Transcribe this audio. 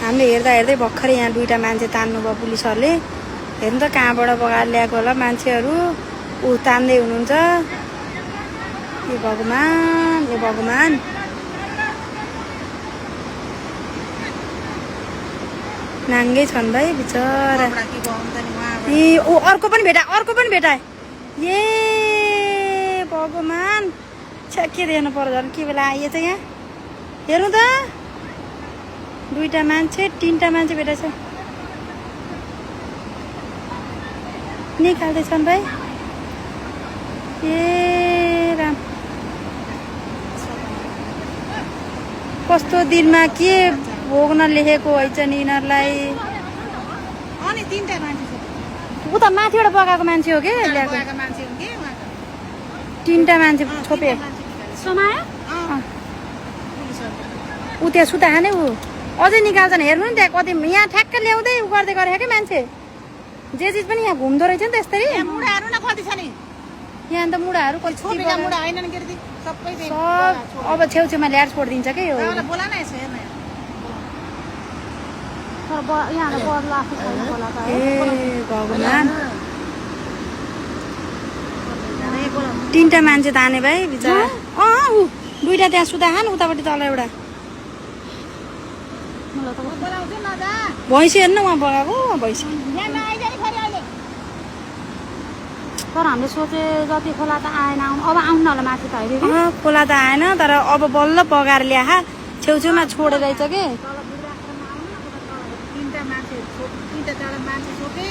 हामीले हेर्दा हेर्दै भर्खरै यहाँ दुईटा मान्छे तान्नुभयो पुलिसहरूले। हेर्नु त कहाँबाट बगाएर ल्याएको होला मान्छेहरू। ऊ तान्दै हुनुहुन्छ। ए भगवान्, ए भगवान्। नाङ्गै छन् भाइ बिचरा। ए ऊ अर्को पनि भेटाए। ए भगवान्, छ्या के देख्नु पर्यो झन्, के बेला आइएछ यहाँ। हेर्नु त, दुईटा मान्छे, तीनटा मान्छे भेटाएछ। निकाल्दैछन् भाइ। ए राम, कस्तो दिनमा के भोग्न लेखेको हैछ नि यिनीहरूलाई। उता माथिबाट बगाएको मान्छे हो कि ल्याएको? तीनटा मान्छे छोपे ऊ त्यहाँ सुता खाने। ऊ अझै निकाल्छन्। हेर्नु नि त्यहाँ कति यहाँ ठ्याक्क ल्याउँदै उ गर्दै गरेको क्या मान्छे। जे चिज पनि यहाँ घुम्दो रहेछ नि त्यस्तरी। यहाँ त मुढाहरू सब अब छेउछेउमा ल्याएर छोडिदिन्छ कि यो। ए भगवान्, तीनटा मान्छे ताने भाइ बिचरा। ऊ दुईटा त्यहाँ सुता खान, उतापट्टि तल एउटा भैँसी। हेर्नु उहाँ बगाएको भैँसी। तर हामीले सोचे जति खोला त आएन। अब आउनु होला माथि त अहिले। खोला त आएन, तर अब बल्ल बगाएर ल्याहा छेउछेउमा छोडेरहेछ कि। तीनटा मान्छे छोपे